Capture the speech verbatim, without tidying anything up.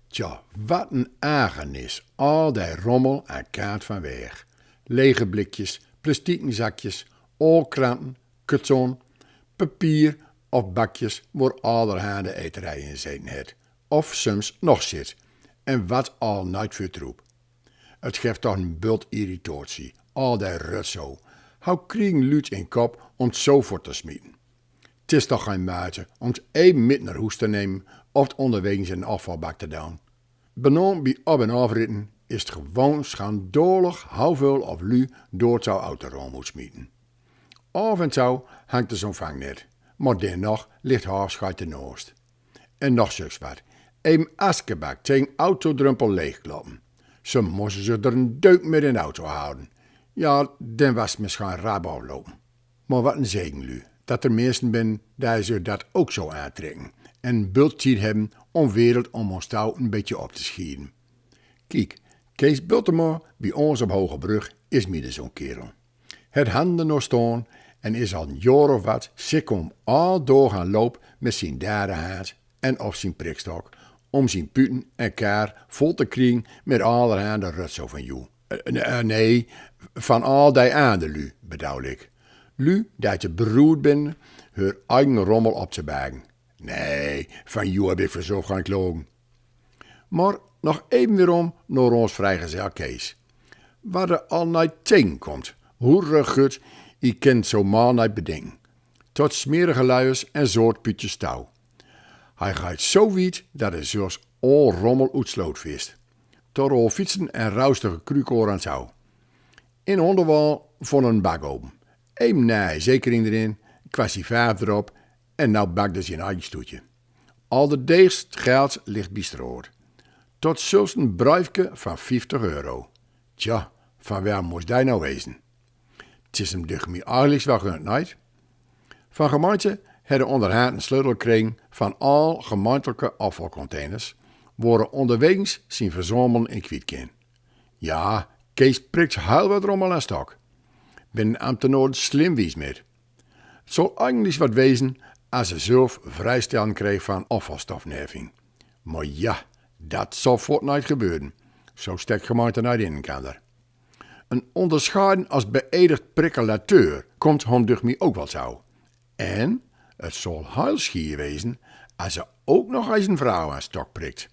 Tja, wat een ergernis, al dee rommel en kaat van waeg. Lege blikjes, plastieken zakjes, oolkranten, karton, papier of bakjes wor allerhande eterij in zeten het, of soms nog zit, en wat al nuit veur troep. Het geft toch een bult irritatie, al dee rotzooi. How kriegen luut in kop om 't zo vort te smieten? 't Is toch gein muite om 't even mit nor hoes te nemen of 't onderwegens in 'n afvalbak te doon. Benaomd bie op- en afritten is 't gewoon schandalig how veul of lu door 't zo auto rond moet smieten. Af en toe hangt de zoon vang net, maar dennoch ligt haafscheid de noost. En nog zulks wat. Een askebak tegen autodrumpel leegkloppen. Ze moesten ze er een deuk met in de auto houden. Ja, dan was 't misschien rap aflopen. Maar wat een zegen, lu, dat er mensen ben die ze dat ook zo aantrekken en bult tijd hebben om wereld om ons touw een beetje op te schieten. Kiek, Kees Bultema bij ons op Hoge Brug is midden zo'n kerel. Het handen nog staan en is al een jaar of wat sikkom al door gaan loop met zien dare haard en of zien prikstok om zien puten en kaar vol te kriegen met allerhande rotzooi van joe. Eh, eh, nee, van al die andere lu, bedoel ik. Lu die te beroerd ben hun eigen rommel op te bagen. Nee, van joe heb ik vanzelf gaan klogen. Maar nog even weer om naar ons vrijgezel Kees. Wat er al niet tegenkomt, hoeregut, ik kan 't zo maar niet bedenken. Tot smerige luiers en zoortputjes touw. Hij gaat zo wiet dat hij zelfs al rommel uitsloot vist. Tot al fietsen en roustige krukoor aan touw. In onderwal van een bak open. Een nee, zeker in erin, kwassie verf erop en nou bakt hij zijn eigen stoetje. Al de deegst geld ligt bij straat. Tot zelfs een briefke van vijftig euro. Tja, van waar moest die nou wezen? 't Is hem ducht mij eigenlijk wel gegund, niet? Van gemeente hebben onderhand een sleutel gekregen van al gemeentelijke afvalcontainers, waar onderwegens zijn verzameling in kwijt kan. Ja, Kees prikt heel wat rommel aan stok. Ben ambtenaar slim wies met. 't Zal eigenlijk wat wezen als ze zelf vrijstelling kreeg van afvalstofneffing. Maar ja, dat zal voort niet gebeuren. Zo stek gemeente niet in elkaar. Een onderscheiden als beëdigd prikkelateur komt hem ducht mij ook wel zo. En het zal heel schier wezen als ze ook nog eens een vrouw aan stok prikt.